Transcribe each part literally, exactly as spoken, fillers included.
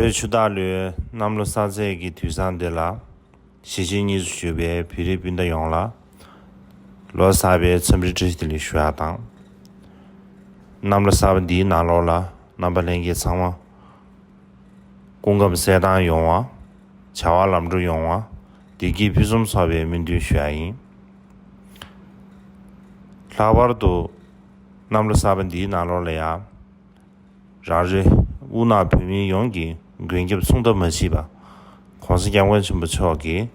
བོད་ཆུ་སྟག་ལོའི་གནམ་ལོ་གསར་ཚེས་ཀྱི་དུས་བཟང་འདི་ལ། གཞིས་བྱེས་གཉིས་སུ་བཞུགས་པའི་བོད་རིགས་སྤུན་ཟླ་ཡོངས་ལ། ལོ་གསར་པའི་འཚམས་འདྲི་བཀྲ་ཤིས་བདེ་ལེགས་ཞུ་ཡག་དང་། གནམ་ལོ་གསར་པ་འདིའི་ནང་ལོགས་ལ་རྣམ་པ་ལྷན་རྒྱས་ཚང་མ། སྐུ་ཁམས་གསལ་ཐང་ཡོང་བ། བྱ་བ་ལམ་འགྲོ་ཡོང་བ། བདེ་སྐྱིད་ཕུན་སུམ་ཚོགས་པའི་སྨོན་འདུན་ཞུ་ཡག་ཡིན། ལྷག་པར་དུ། གནམ་ལོ་གསར་པ་འདིའི་ནང་ལོགས་ལ་ཡང་། རང་རེ་དབུ་ནག་བོད་མི་ཡོངས་ཀྱི་མགོན་སྐྱབས་མཚུངས་ཟླ་མ་མཆིས་པ། ༸གོང་ས་༸སྐྱབས་མགོན་ཆེན་པོ་མཆོག་གི་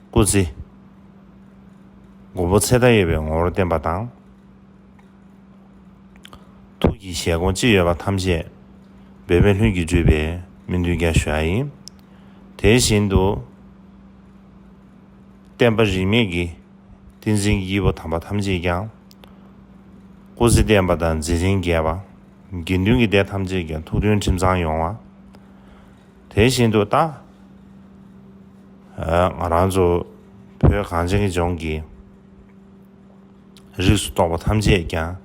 སྐུ་ཚེ་མགོན་པོ་ཚེ་མཐའ་ཡས་པའི་ངོ་བོར་བརྟན་པ་དང་། ཐུགས་ཀྱི་བཞེད་དགོངས་ཅི་ཡོད་པ་ཐམས་ཅད་འབད་མེད་ལྷུན་གྱིས་འགྲུབ་པའི་སྨོན་འདུན་ཀྱང་ཞུ་ཡག་ཡིན། དེ་བཞིན་དུ། བསྟན་པ་རིས་མེད་ཀྱི་བསྟན་འཛིན་གྱི་སྐྱེས་བུ་དམ་པ་ཐམས་ཅད་ཀྱང་། སྐུ་ཚེ་བརྟན་པ་དང་མཛད་འཕྲིན་རྒྱས་པ། དགེ་འདུན་གྱི་སྡེ་ཐམས་ཅད་ཀྱང་ཐུགས་མཐུན་ཁྲིམས་གཙང་ཡོང་བ། དེ་བཞིན་དུ་ད། ང་རང་ཚོ་བོད་གངས་ཅན་གྱི་ལྗོངས་ཀྱི་རིགས་སུ་གཏོགས་པ་ཐམས་ཅད་ཀྱང་།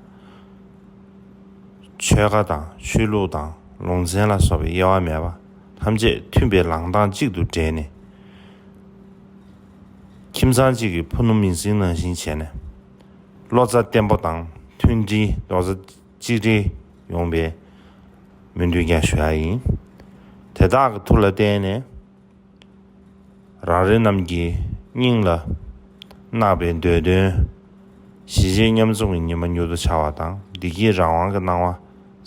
ཆོལ་ཁ་དང་ཆོས་ལུགས་དང་ལུང་ཚན་ལ་སོགས་པའི་དབྱེ་བ་མེད་པ་ཐམས་ཅད་མཐུན་པའི་ལངས་སྟངས་གཅིག་ཏུ་སྦྲེལ་ནས། ཁྱིམ་ཚང་གཅིག་གི་ཕུ་ནུ་མིང་སྲིང་ནང་བཞིན་བྱས་ནས། བློ་རྩ་བརྟན་པོ་དང་མཐུན་སྒྲིལ་རྡོག་རྩ་གཅིག་སྒྲིལ་ཡོང་བའི་སྨོན་འདུན་ཀྱང་ཞུ་ཡག་ཡིན། དེ་དག་གི་མཐུ་ལ་བརྟེན་ནས། རང་རེ་རྣམས་ཀྱི་སྙིང་ལ་བརྣག་པའི་འདོད་དོན། གཞིས་བྱེས་མཉམ་འཛོམས་ཀྱི་ཉི་མ་མྱུར་དུ་འཆར་བ་དང་བདེ་སྐྱིད་རང་དབང་གི་སྣང་བ་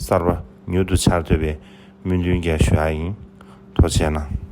གསར་པ་མྱུར་དུ་འཆར་ཐུབ་པའི་སྨོན་འདུན་ཀྱང་ཞུ་ཡག་ཡིན། ཐུགས་རྗེ་གནང་།